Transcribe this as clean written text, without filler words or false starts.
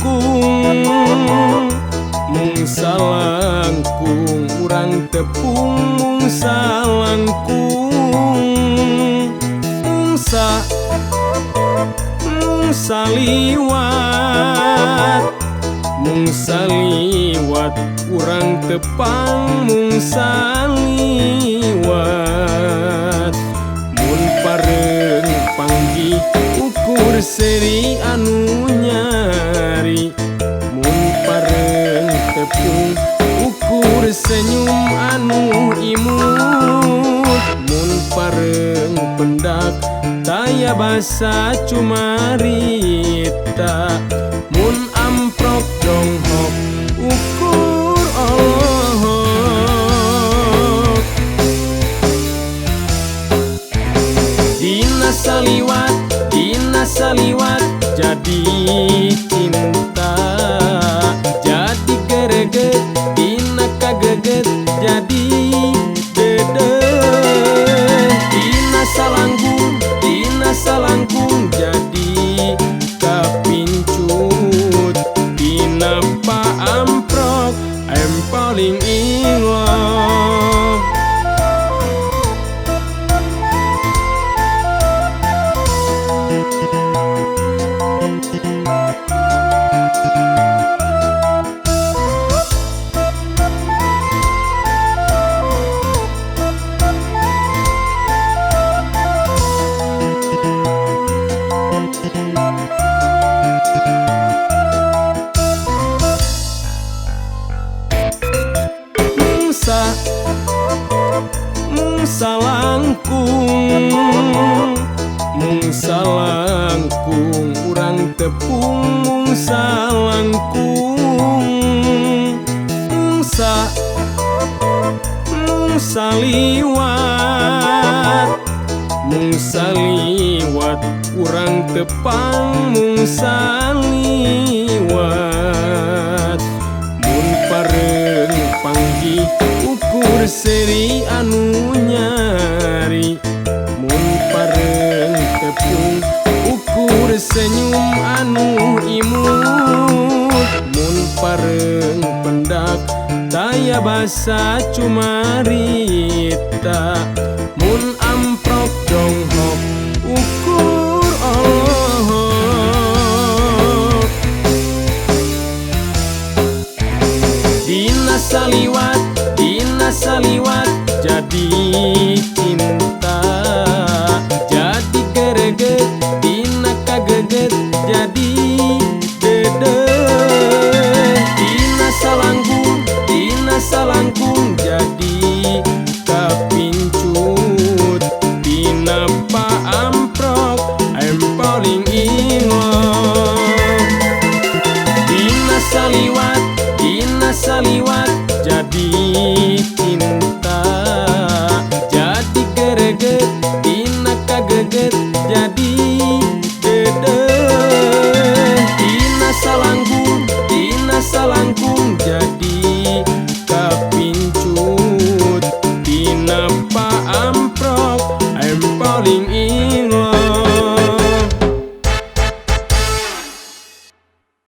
langkung mung salangkung urang tepung mung salangkung mungsa mung saliwat mung saliwat urang tepang mung saliwat mun pareung panggih ukur seri anu nyari mun pareung tepung ukur senyum anu imut mun pareung pendak taya basa cumarita mun amprok donghok ukur olohok. Dina saliwat jadi cinta jadi gereget dina kageget jadi dedeh dina salangkung jadi kapincut dina paamprok I'm falling in love. Mung salangkung mung salangkung urang tepung mung salangkung mungsa mung saliwat mung saliwat urang tepang mung saliwat mun pareung panggih ukur seri anu nyari mun pareung tepung ukur senyum anu imut mun pareung pendak taya basa cumarita mun amprok donghok ukur olohok. Dina saliwat jadi cinta jadi gereget dina kageget jadi dedeh dina salangkung jadi kapincut dina paamprok I'm falling in love. Dina saliwat jadi cinta jadi gereget dina kageget jadi dedeh dina salangkung jadi kapincut dina paamprok I'm falling in